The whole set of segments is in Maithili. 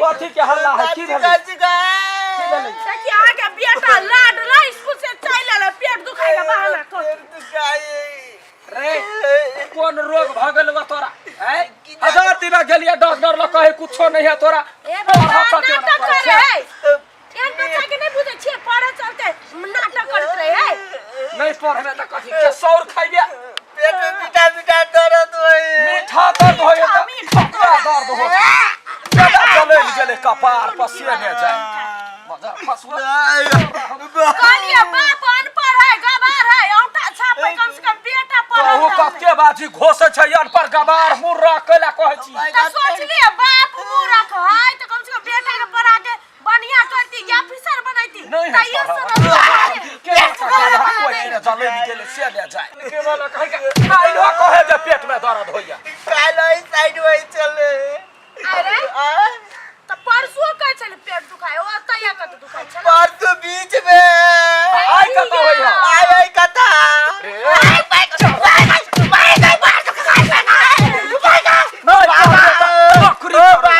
कथी के हल्ला है की भेलै की भेलै देखिए अहाँके बेटा लाडला स्कूल से चलि एलै पेट दुखाइ के बहाना कर रे कोन रोग भऽ गेल बा तोरा हैं हजार दिना गेलिए डॉक्टर लग कहे कुछो नहीं है तोरा ए पढ़ऽ बाबा कते ने नाटक पढ़ै करे छै। है एहन बच्चा के नहीं बुझै छियै पढ़े चलते नाटक करैत रहे है नहीं पढ़बे तऽ कथी के सौर खैबे पेट में मीठा मीठा दर्द होय मीठा दर्द होय मीठा, तऽ मीठा। खट्टा दर्द हो ज्यादा चलै गेलै कपार पसिने जाय मजा फसुआ कहलिए बाप अनपढ़ है गवार है औंटा छाप है कम से कम बेटा पढ़ल कहू रहतै। कते बाजी घोसै छै अनपढ़ गवार मुर्रा कैला कहै छी तऽ सोचलिए बाप मूरख है तऽ कम से कम बेटा के पढ़ा के बढ़िया करती या ऑफिसर बनैती नहीं है तैयो पढ़ल। सुनब के गधा कोइ के जलै गेलै से ले जाय के वाला कहै के काल्हो कहै जे पेट में दर्द होइया काल ओहि साइड वही चले अरे आ? तऽ परसुओ कहै छलै पेट दुखाय ओ तैया कत दुखाय छलै परसू बीच में आइ कतऽ होइया आय ओहि कथा रे नहीं पढ़बे तऽ नौकरी करबै।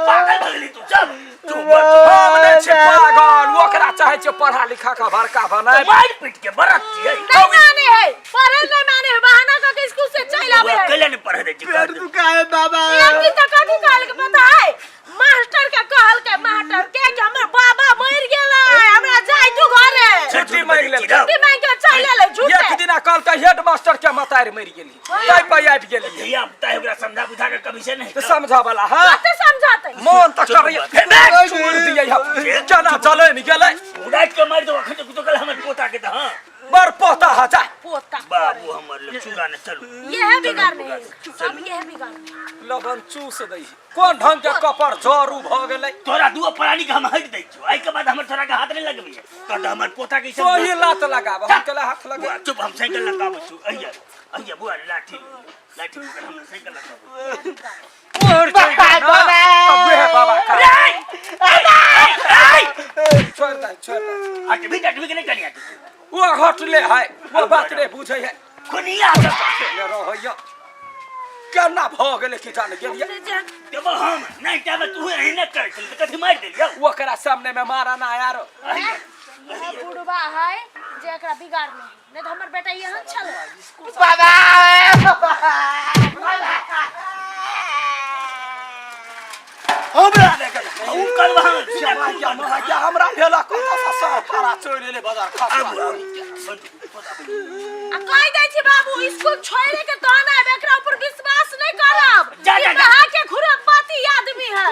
पागल भऽ गेली तू चल तू बच हम नहि छी पागल ओकरा चाहै छियै पढ़ा लिखा कऽ बड़का बनाय मारि पीट के बरत छियै नहीं माने है पढ़े नहीं माने है बहाना करके स्कूल से चल आवे है कैले नहीं पढ़े दै छी पेट दुखाए बाबा एक दिन तऽ कथी कहल के पता है मास्टर के कहल के मास्टर के कि हमर बाबा मरि गेलै हमरा जाय दू घरे छुट्टी मांगि लेलकै। छुट्टी मांगि के चलि एलै झूठे एक दिना कहलकै हेड मास्टर के मतारि मरि गेली ताहि पर आबि गेली धिया पुता है ओकरा समझा बुझा के कभी से नहीं तऽ समझा वाला हाँ कते समझाते मन तऽ करैया छोड़ दियै हम केना जलनि गेलै उड़ाइत के मारि दो अखन तो कुछो कल हमर पोता के तऽ हाँ बड़ पोता हा जा पोता बाबू हमर ले चूड़ा ने चलू ये है बिगाड़ने सब ये है बिगाड़ने लगन चूस दै कोन ढंग के कपर जरू भऽ गेलै तोरा दुओ प्राणी के हम हटि दै छियौ एहि के बाद हमर तोरा के हाथ नहि लगबैया तो तऽ हमर पोता के ई सब तोही लात लगाब हम केला हाथ लगे बुआ चुप हम साइकिल लगाबै छियौ अहिया अहिया बुआ रे लाठी लाठी पकड़ हम साइकिल लगाबै मोर जइबे ना अब वेह बाबा का छोड़ दे छोड़ दे हटबी हटबी के नहीं कनिया वो हटले है वो बात नहीं बुझै है खुनिया ले रहैया केना भऽ गेलै कि जान गेलियै देबो हम नहीं जाबे तू एहने करै छली तऽ कथी मारि देलियौ ओकरा सामने में मारा ना यार यह बुढ़वा है जे एकरा बिगाड़ने है नहीं तो हमर बेटा यहाँ छल बाबा हमरा ले गेलै उ करबा हम क्या क्या क्या हमरा भेला कत से सब पारा चोरि लेले बाजार खा आबू आबू आ कह दै छी बाबू स्कूल छोड़े के तहन आब एकरा ऊपर विश्वास नहीं करब जा, जा, ई जा। नहा के खुरपाती आदमी है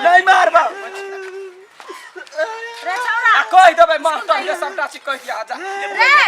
नहीं मारबा रे छौड़ा आ कहि देबै मास्टर के सबटा चीज कहि दिया जा रे